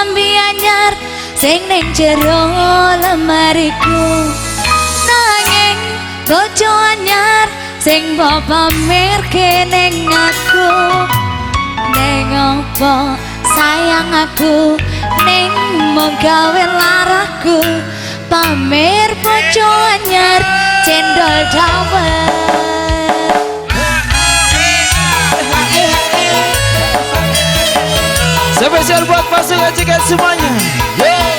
klambi anyar sing ning jero lemariku, nanging bojo anyar sing mbok pamerke ning aku. Ning opo sayang aku ning mung gawe laraku, pamer bojo anyar cendol dawet. Spesial buat pasukan cikan semuanya. Yeah.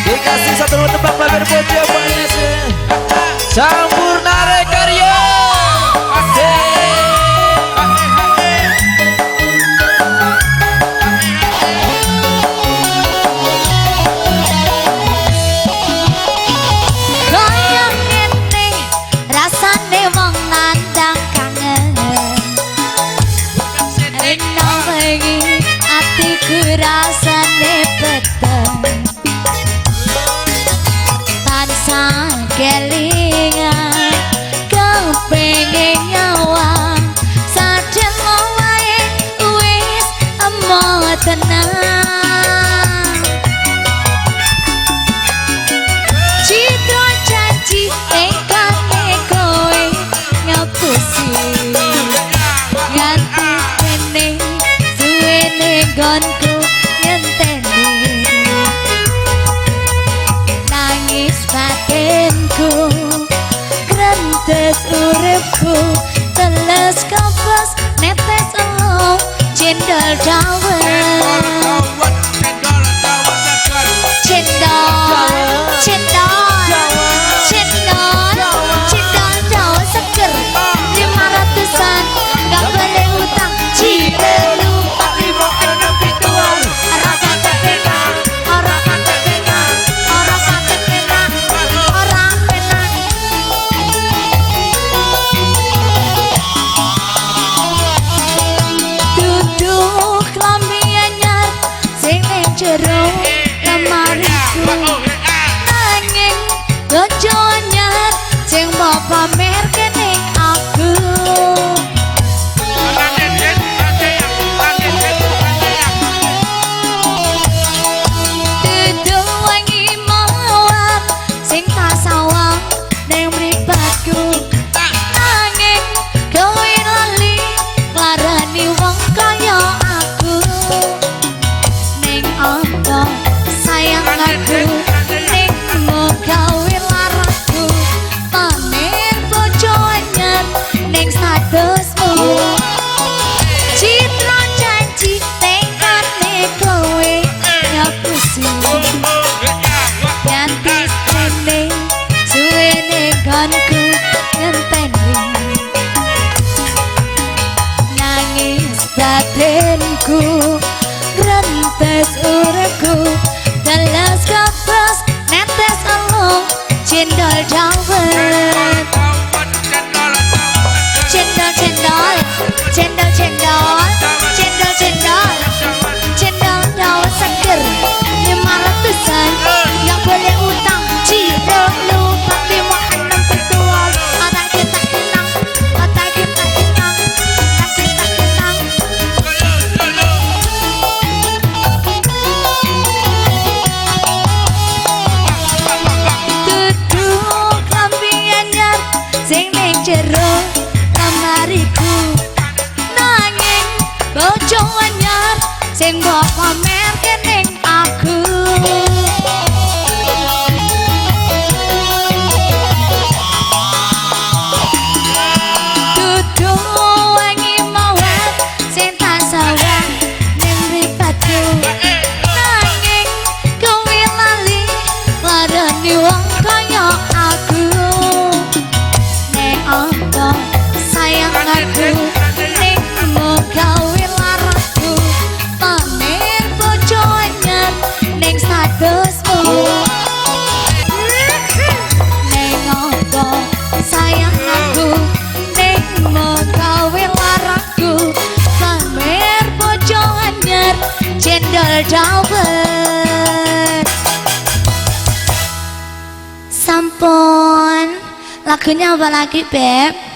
Dikasih satu tebak pamer bojo banyak. Sampurna Karya. Kaya ngene rasane wong nandang kangen, rino bengi atiku rasane peteng, tansah kelingan kepengin nyawang sadelo wae wis emo tenang. Citra janji engkane kowe ngapusi, nganti kene suwene nggonku ngenteni, nangis batinku krentes uripku, teles kapas netes elo cendol dawet, cendol cendol cendol cendol dawet seger 500-an gak boleh utang. Cile lupa 5 6 7 ora patek penak, ora patek penak, ora patek penak, ora penak. Duduk klambi anyar sing ning jero lemariku, nanging bojo anyar sing mbok pamerke ning aku. Dudu wangi mawar sing tak sawang ning mripatku, nanging kowe lali nglarani wong kaya aku. Ning apa sayang aku ning mung gawe laraku, pamer bojo anyar ning statusmu. Citra janji tekane kowe ngapusi, nganti kene suwene nggonku ngenteni, nangis batinku grentes uripku, teles kebas netes elo cendol dawet, cendol cendol cendol cendol cendol cendol cendol dawet seger 500-an gak boleh utang. Ciro lupa 5 6 7 otak kita kinang, otak kita kinang, otak kita kinang. Duduk klambi anyar sing ning jero lemariku, nanging bojo anyar sing mbok pamerke ning aku. Dudu wangi mawar sing tak sawang ning mripatku, nanging kowe lali larani wong kaya aku. Ning apa sayang aku ning mung gawe laraku, pamer bojo anyar ning statusmu. Ning apa sayang aku ning mung gawe laraku, pamer bojo anyar cendol dawet. Sampun. Lagunya apa lagi, Beb?